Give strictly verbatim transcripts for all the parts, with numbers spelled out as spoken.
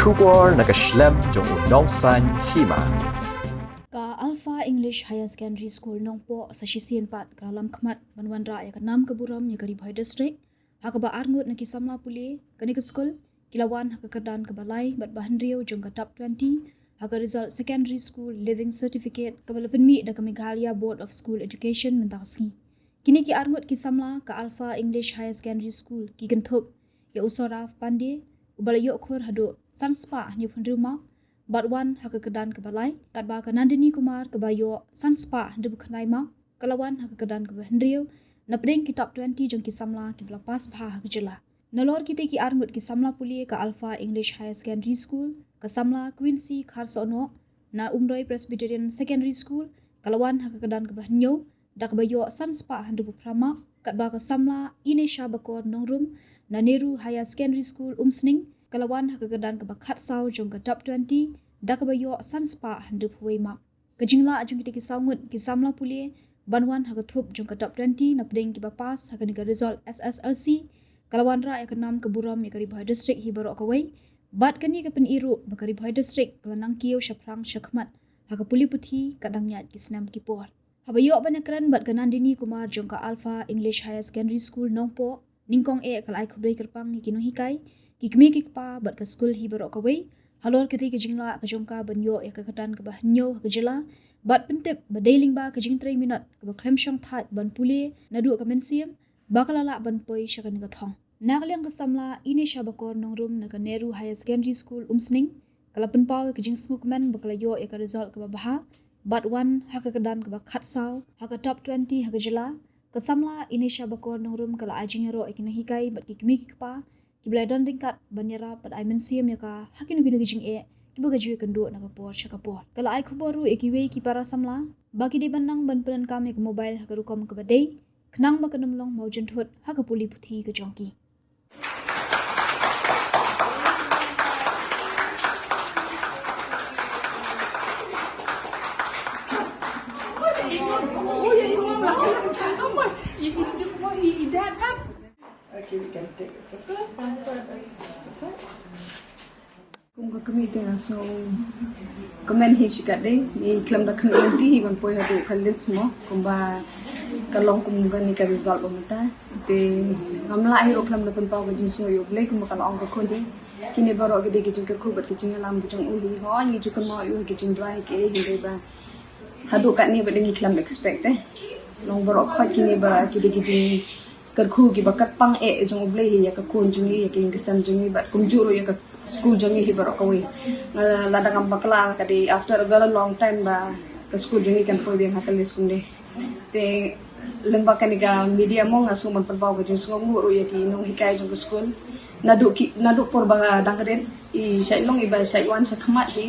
Khubor na ka shlem jong u nongsaiñ hima. Ka Alpha English Higher Secondary School Nongpoh sa shisien pat ka la lam khmat ban wanrah ïa ka nam ka burom ïa ka Ri Bhoi District, ha kaba arngut na ki samla pule kane ka skul ki la wan ha ka kyrdan kaba lai bad ba hynriew jong ka top twenty ha ka result Secondary School Leaving Certificate kaba la pynmih da ka Meghalaya Board of School Education mynta ka sngi. Kine ki arngut ki samla ka Alpha English Higher Secondary School ki kynthup ïa u Saurav Pandey uba la ïoh khur haduh san spah hynñiew phew hynriew mark bad wan ha ka kyrdan kaba lai, katba ka Nandini Kumar kaba ïoh san spah hynriew phew khyndai mark ka la wan ha ka kyrdan kaba hynriew na pdeng ki top twenty jong ki samla kiba la pass bha ha ka jylla. Nalor kitei ki arngut ki samla pule ka Alpha English Higher Secondary School, ka samla Quincy Kharsohnoh na Umroi Presbyterian Secondary School ka la wan ha ka kyrdan kaba hynñiew da kaba ïoh san spah hynriew phew phra mark, katba ka samla Inesha Bakor Nongrum na Nehru Higher Secondary School Umsning ka la wan ha ka kyrdan kaba khatsaw jong ka top twenty da kaba ïoh san spah hynriew phew wei mark. Ka jinglah jong kitei ki saw ngut ki samla pule ban wan ha ka thup jong ka top twenty na pdeng kiba pass ha kane ka result S S L C ka la wanrah ïa ka nam ka burom ïa ka Ri Bhoi District hi baroh kawei, bad kane ka pyni ruh ba ka Ri Bhoi District ka la nang kiew shaphrang shakhmat ha ka pule puthi katba dang ïaid ki snem ki por. Haba ïoh ban ïakren bad ka Nandini Kumar jong ka Alpha English Higher Secondary School Nongpoh, nyngkong eh ka la ai khublei kyrpang ïa ki nonghikai, ki kmie ki kpa bad ka skul hi baroh kawei halor kitei ki jinglah ka jong ka ban ïoh ïa ka kyrdan kaba hynñiew ha ka jylla, bad pyntip ba dei lyngba ka jingtrei minot kaba khlem shong thait ban pule naduh ka mynsiem ba ka la lah ban poi sha kane ka thong. Na ka liang ka samla Inesha Bakor Nongrum na ka Nehru Higher Secondary School Umsning ka la pynpaw ïa ka jingsngewkmen ba ka la ïoh ïa ka result kaba bha bad wan ha ka kyrdan kaba khatsaw ha ka top twenty ha ka jylla. Ka samla Inesha Bakor Nongrum ka la ai jingïaroh ïa ki nonghikai bad ki kmie ki kpa kiba la don ryngkat ban ïarap bad ai mynsiem ïa ka ha kino kino ki jingeh kiba ka ju ïakynduh na ka por sha ka por. Ka la ai khubor ruh ïa kiwei ki para samla ba ki dei ban nang ban pyndonkam ïa ka mobile ha ka rukom kaba dei khnang ba kan ym long mawjynthut ha ka pule puthi ka jong ki. Okay, we can take a photo. Kum ka kmie te nga sngewkmen hi shikatdei, ngi khlem da khmih lynti hi ban poi haduh ka list mo, kumba ka long kum kane ka result ba mynta. Te ngam lah hi ruh khlem da pynpaw ka jingsngew ïa U Blei kumba ka la ong ka khun te. Kine baroh ki dei ki jingkyrkhu bad ki jingïalam ki jong u hi, hooid ngi ju kynmaw ïa u ha ki jingduwai hi ki, hynrei ba haduh katne ba dei ngi khlem expect te. Long baroh khoit kine ba ki dei ki jing kyrkhu kiba kyrpang eh jong U Blei hi ïa ka khun jong ngi, ïa ka ïing ka sem jong ngi bad kumjuh ruh ïa ka skul jong ngi hi baroh kawei. Nga la dang ngam bakla ka dei after a very long time ba ka skul jong ngi kan poi biang ha ka list kumne. Te lyngba kane ka media mo nga sngewbha ban pynpaw ka jingsngewnguh ruh ïa ki nonghikai jong ka skul. Naduh ki, naduh por ba nga dang rit i shait long iba shait wan shakhmat hi.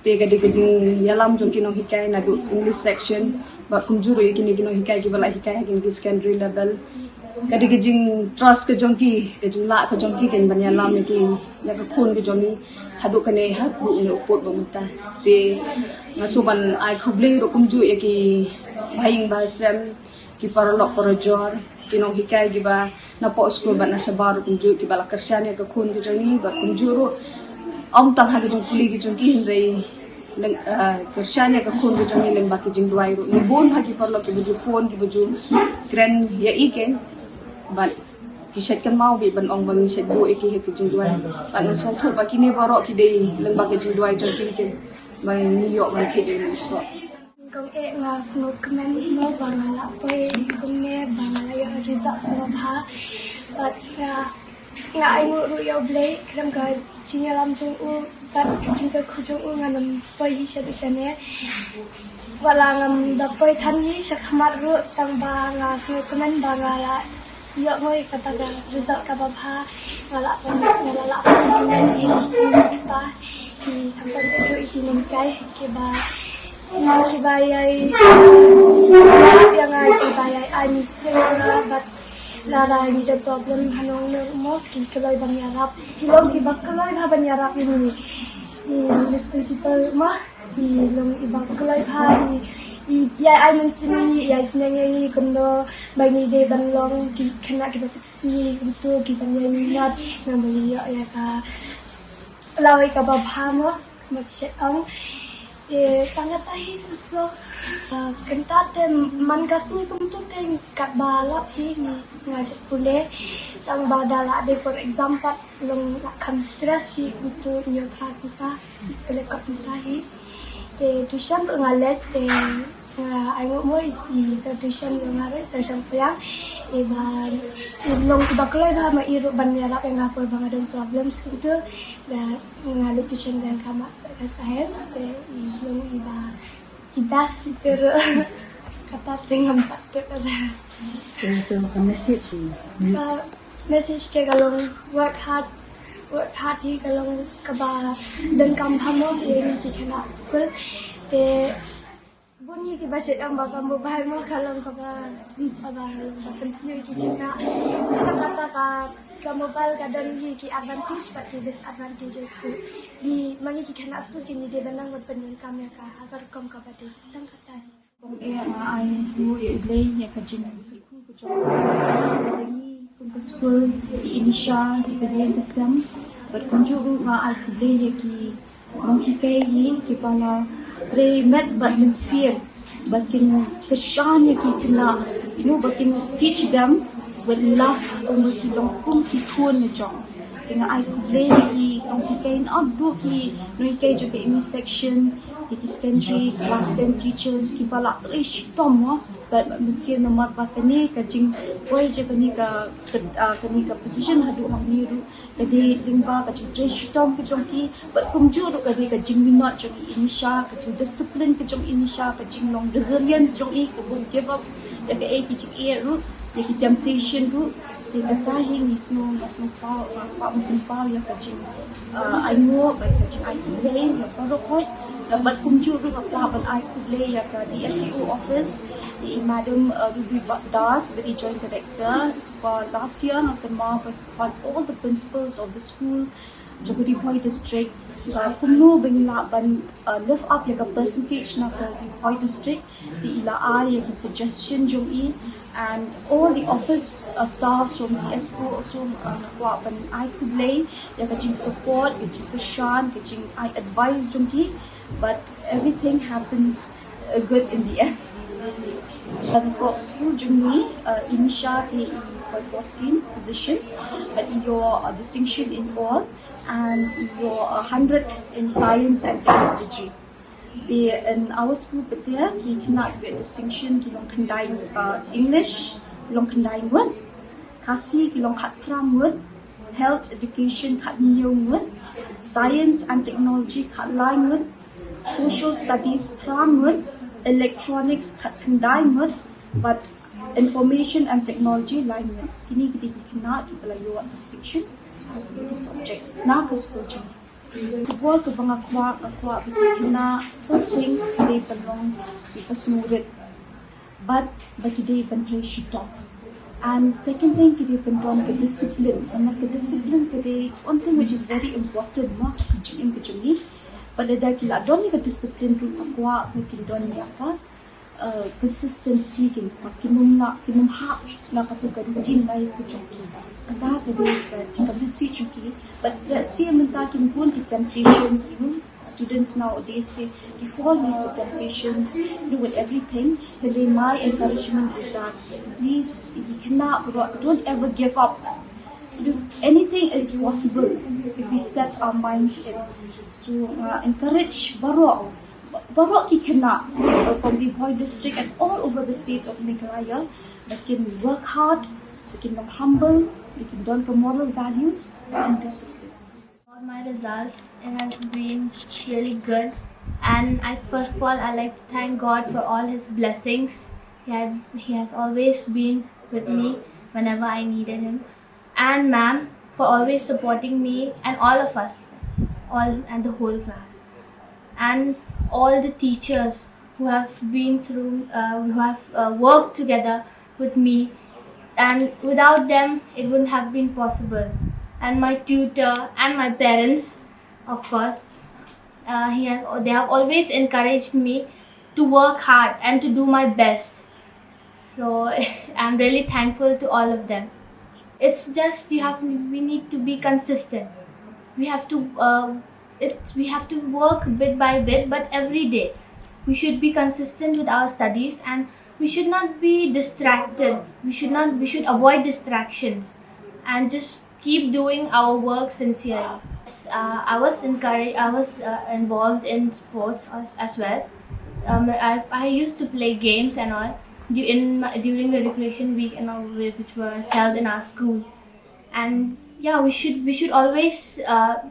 Te ka dei ka jingïalam jong ki nonghikai naduh English section bad kumjuh ruh ïa kine ki nonghikai kiba la hikai ha kine ki secondary level. Ka dei ka jingtrust ka jong ki, ka jinglah ka jong ki kan ban ïalam ïa ki, ïa ka khun ka jong ngi haduh kane, haduh une u pud ba mynta. Te nga sngewbha ban ai khublei ruh kumjuh ïa ki bahaïing bahasem, ki paralok parajor, ki nonghikai kiba napoh skul bad na shabar ruh kumjuh kiba la kyrshan ïa ka khun ka jong ngi bad kumjuh ruh ym tang ha ka jingpule ka jong ki hynrei leng, eh, kyrshan ïa ka khun ka jong ngi lyngba ki jingduwai ruh. Ngi bun ha ki paralok kiba ju phone kiba ju kren ïa i keiñ bad ki shait kynmaw beit ban ong ba ngi shait buh ïa ki ha ki jingduwai. Bad nga sngewthuh ba kine baroh ki dei lyngba ki jingduwai jong ki keiñ ba ngi ïoh ban thied ïa u soh. Kong eh nga sngewkmen mo ba nga la poi kumne ba nga la ïoh result kaba bha. Bad nga, nga ainguh ruh ïa U Blei khlem ka jingïalam jong u bad ka jingkyrkhu jong u ngan ym poi hi shaduh shane. Wat la ngam da poi than hi shakhmat ruh tang ba nga sngewkmen ba nga la ïoh ngoi kata ka result kaba bha. Nga la poi, nga la lah poi kumne hi ki pa hi, tang ba ruh ki nonghikai kiba Nga kiba ïai, ïa nga kiba ïai ai mynsiem ïa nga bad lada ngi don problem hangne mo ki kloi ban ïarap. Ki long kiba kloi bha ban ïarap ïa ngi. I Miss Principal mo i long iba kloi bha i, i ïai ai mynsiem ïa ngi, ïai sneng ïa ngi kumno ba ngi dei ban long ki khynnah kiba pyrshah kumto kiban ïai minot ngan ban ïoh ïa ka Lawei kaba bha mo, ma ki shet ong. E, tang kata hi so. Kynta te man ka sngi kumtu te katba lap hi ngi nga shet pule. Tang ba da la de for example long la kham stress hi kumtu nyo pra kumta. Pule kat kumta hi. Te tuition ruh nga leit te Nga ai mo mo i sa tuition nga re sa sang plang. Iba i long iba kloi ba ma i ruh ban ïarap ïa nga por ba nga don problems kumtu. Da nga leit tuition dan kama sa ka science te i long iba i best i te ruh. Kata te ngam pat te pada. Te to ka message. Ka message te ka long work hard, work hard hi ka long kaba don kam bha mo ïa ngi ki khynnah skul. Te bun hi kiba shet ong ba ka mobile mo ka long kaba, kaba long ba pynsniew ki khynnah. Kata ka, ka mobile ka don hi ki advantage bad ki disadvantages. Ki ngi ma ngi ki khynnah skul ki ngi dei ban nang ban pyndonkam ïa ka ha ka rukom kaba dei. Tang kata hi. Kong e nga ai nguh ïa U Blei ïa ka jingkyrkhu ka jong ngi kum ka skul, i Inisha, i ka dei ka sem. Bad kumjuh ruh nga ai khublei ïa ki nonghikai hi kiba la trei met bad mynsiem bad kin kyrshan ïa ki khynnah, you know, bad kin teach them with love, kumba ki long kum ki khun ne jong. Te nga ai khublei ïa ki nonghikai, naduh ki nonghikai jong ka M E section, ki secondary, class ten teachers kiba la trei shitom mo bad mynsiem namar ba kane ka jingpoi jong kane ka, ka, ah, kane ka position haduh hangne ruh ka dei lyngba ka jingtrei shitom ka jong ki, bad kumjuh ruh ka dei ka jingminot jong i Inisha, ka jingdiscipline ka jong i Inisha, ka jinglong resilience jong i, ka won't give up ïa kaei ka jingeh ruh, ïa ki temptation ruh. Te kata hi ngi sngew, nga sngew pau, nga kwah ban pynpaw ïa ka jing, ah, ai nguh bad ka jingai khublei ïa baroh. Bad kumjuh ruh nga kwah ban ai khublei ïa ka D S E O office, ïa i Madam, ah, Ruby Das, bad i Joint Director, ba last year nga kynmaw ba ban all the principals of the school jong ka Ri Bhoi District, uh, kumno ba ngi lah ban, uh, lift up ïa ka percentage na ka Ri Bhoi District. Te i la ai ïa ki suggestion jong i, and all the office, uh, staffs from D S O also, uh, nga kwah ban ai khublei ïa ka jingsupport, ka jingkyrshan, ka jingai advice jong ki, but everything happens, uh, good in the end. Ka kyrteng skul jong ngi, uh, Inisha te i poi fourteen position, but i ïoh, uh, distinction in all, and i ïoh, uh, hundred in science and technology. Te in our school pat ki khynnah kiba ïoh distinction ki long khyndai, uh, English ki long khyndai ngut, Khasi ki long khatphra ngut, Health Education khathynñiew ngut, Science and Technology khatlai ngut, Social Studies phra ngut, Electronics khatkhyndai ngut, bad Information and Technology lai ngut. Kine ki dei ki khynnah kiba la ïoh distinction ha ki subjects na ka skul jong ngi. Ka bor kaba nga kwah, nga kwah ba ki khynnah, first thing, ki dei ban long kiba sngewrit. Bad ba ki dei ban trei shitom. And second thing, ki dei ban don ka discipline. Namar ka discipline ka dei one thing which is very important, mo, ha ka jingim ka jong ngi. Bad lada ki la don ïa ka discipline ruh, nga kwah ba kin don ïa ka, uh, consistency, kin, ba kin ym lah, kin ym hap na katu ka routine life ka jong ki. Kata ka dei ka jingkyrmen jong ki. But let's say mynta ki bun ki temptations, you know, students nowadays, they, they fall into temptations. You know, with everything. Hynrei my encouragement is that please, ki khynnah baroh, don't ever give up. You know, anything is possible if we set our mind to it. So, uh, encourage baroh, baroh ki khynnah, uh, from Ri Bhoi District and all over the state of Meghalaya, ba kin work hard, ba kin long humble, ba kin don ka moral values and discipline. For my results, it has been really good. And I, first of all, I like to thank God for all his blessings. He had, he has always been with me whenever I needed him. And ma'am for always supporting me and all of us, all and the whole class. And all the teachers who have been through, uh, who have, uh, worked together with me, and without them, it wouldn't have been possible. And my tutor and my parents, of course, uh, he has, they have always encouraged me to work hard and to do my best. So I'm really thankful to all of them. It's just you have, we need to be consistent. We have to, uh, It's, we have to work bit by bit, but every day. We should be consistent with our studies, and we should not be distracted. We should not, we should avoid distractions and just keep doing our work sincerely. Uh, I was encouraged, I was uh, involved in sports as, as well. Um, I, I used to play games and all du- in my, during the recreation week and all, whi- which was held in our school. And yeah, we should we should always uh,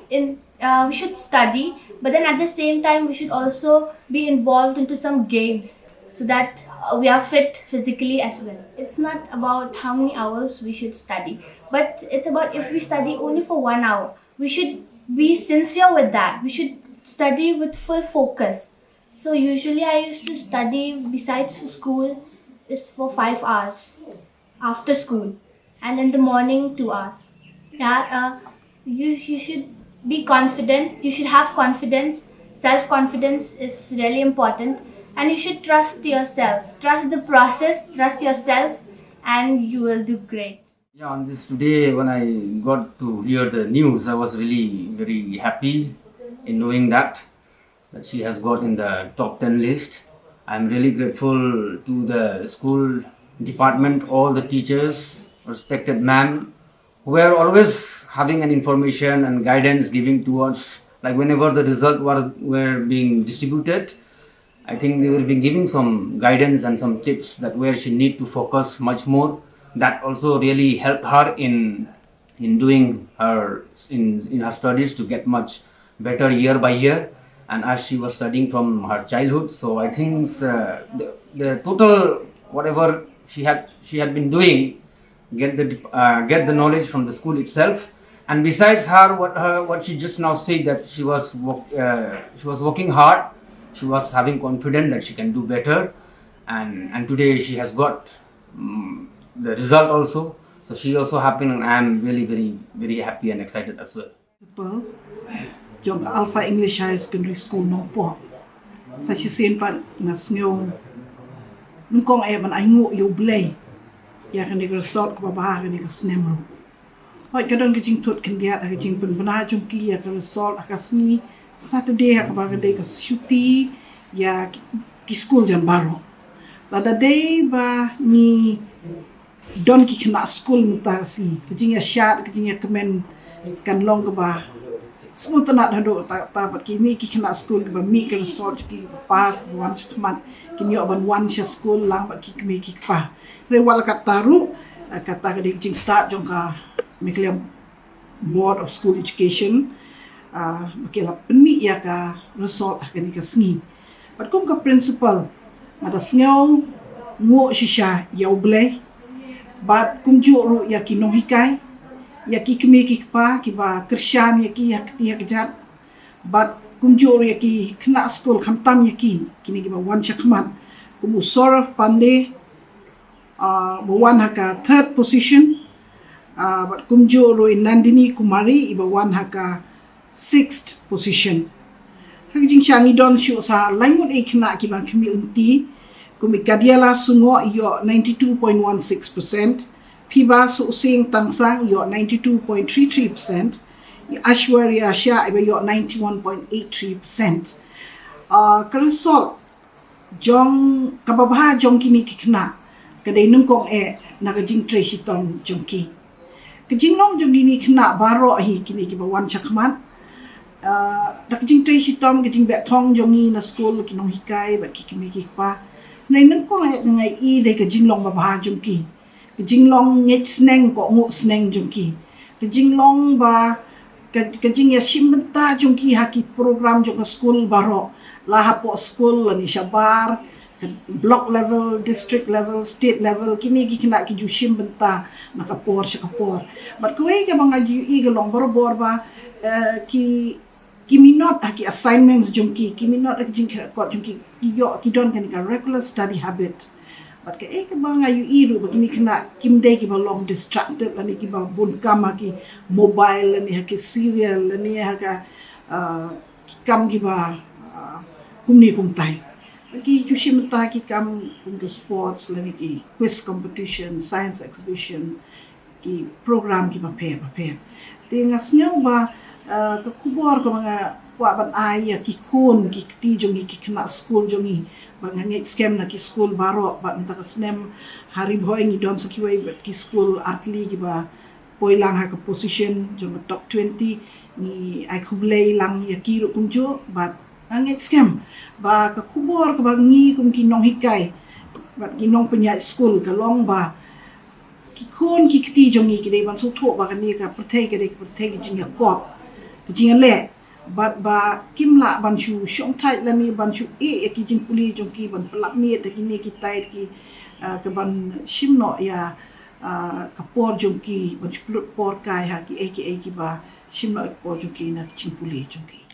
in uh, we should study, but then at the same time we should also be involved into some games so that uh, we are fit physically as well. It's not about how many hours we should study, but it's about if we study only for one hour, we should be sincere with that. We should study with full focus. So usually I used to study besides school is for five hours after school, and in the morning two hours. Yeah, uh, you you should be confident. You should have confidence. Self confidence is really important, and you should trust yourself. Trust the process. Trust yourself, and you will do great. Yeah, on this today, when I got to hear the news, I was really very happy in knowing that that she has got in the top ten list. I'm really grateful to the school department, all the teachers, respected ma'am, who were always having an information and guidance giving towards, like, whenever the result were, were being distributed, I think they were being giving some guidance and some tips that where she need to focus much more. That also really helped her in in doing her in in her studies to get much better year by year, and as she was studying from her childhood. So I think uh, the, the total whatever she had she had been doing, get the uh, get the knowledge from the school itself. And besides her, what her what she just now said, that she was work, uh, she was working hard, she was having confidence that she can do better, and and today she has got um, the result also. So she also happy, and I am really very very happy and excited as well. Principal jong ka Alpha English Higher Secondary School Nongpoh. Sa shisien pat nga sngew nyngkong eh ban ainguh ïa U Blei ïa kane ka result kaba bha ha kane ka snem ruh. Hooid, ka don ka jingthut khyndiat ha ka jingpynbna jong ki ïa ka result ha ka sngi Saturday ha kaba ka dei ka shuti ïa ki, ki skul jan baroh. Lada dei ba ngi don ki khynnah skul mynta ka sngi, ka jingïashad, ka jingïakmen kan long kaba sngewtynnat haduh katta katta. Bad kine ki khynnah skul kiba mih ka result jong ki, kiba pass, kiba wan shakhmat, kin ïoh ban wan sha skul lang bad ki kmie ki kpa. Hynrei wat la katta ruh, eh, kata ka dei ka jingstad jong ka Meghalaya Board of School Education, ah, ba ki la pynmih ïa ka result ha kane ka sngi. Bad kum ka principal, nga da sngewnguh shisha ïa U Blei bad kumjuh ruh ïa ki nonghikai, ïa ki kmie ki kpa kiba kyrshan ïa ki ha kti ha kjat, bad kumjuh ruh ïa ki khynnah skul, khamtam ïa ki, kine kiba wan shakhmat, kum u Saurav Pandey, ah, ba wan ha ka third position, ah, bad kumjuh ruh i Nandini Kumari iba wan ha ka sixth position. Ha ka jingshah ngi don shuh sa laingut ei khynnah kiba khmih lynti, kum i Kadiala Sungoh i ïoh ninety-two point one six percent, Phiba Suhsing Tangsang i ïoh ninety-two point three three percent, i Aishwarya Shah iba ïoh ninety-one point eight three percent. Ah, ka result jong, kaba bha jong kine ki khynnah ka dei nyngkong eh na ka jingtrei shitom jong ki. Ka jinglong jong kine ki khynnah baroh hi, kine kiba wan shakhmat, ah, da ka jingtrei shitom, ka jingbeh thong jong ngi na skul, ki nonghikai bad ki kmie ki kpa, na nyngkong eh nga i dei ka jinglong ba bha jong ki. Ka jinglong ngeit sneng, kohnguh sneng jong ki. Ka jinglong ba ka, ka jingïashim bynta jong ki ha ki program jong ka skul baroh, la hapoh skul lane shabar, block level, district level, state level, kine ki khynnah ki ju shim bynta na ka por sha ka por. Bad kawei kaba nga ju ïohi ka long barabor ba, eh, ki, ki minot ha ki assignments jong ki, ki minot ha ki jingkyrkhu jong ki, ki ïoh, ki don kane ka regular study habit. Bad kaei kaba nga ïohi ruh ba kine ki khynnah kim dei kiba long distracted lane kiba bun kam ha ki mobile lane ha ki serial lane ha ka, ah, ki kam kiba, ah, kumne kumtai. Ki ju shim bynta ki kam kum ki sports lane ki quiz competition, science exhibition, ki program kiba pher ba pher. Te nga sngew ba, Uh, ka khubor kaba nga kwah ban ai ïa ki khun ki kti jong ngi, ki khynnah skul jong ngi, ba nga ngeit skhem na ki skul baroh, ba mynta ka snem ha Ri Bhoi ngi don sa kiwei pat ki skul artylli kiba poi lang ha ka position jong ka top twenty. Ngi ai khublei lang ïa ki ruh kumjuh, bad nga ngeit skhem ba ka khubor kaba ngi kum ki nonghikai bad ki nongpynïaid skul ka long ba ki khun ki kti jong ngi ki dei ban sngewthuh ba kane ka pyrthei ka dei ka pyrthei ka jingïakop, ka jingïaleh, bad ba kim lah ban shu shongthait lane ban shu ïeh ïa ki jingpule jong ki, ban pyllait miet da kine kitai ki, uh, ka ban shim noh ïa, uh, ka por jong ki, ban shu pynlut por kai ha kiei kiei kiba shim noh ïa ka por jong ki na ka jingpule jong ki.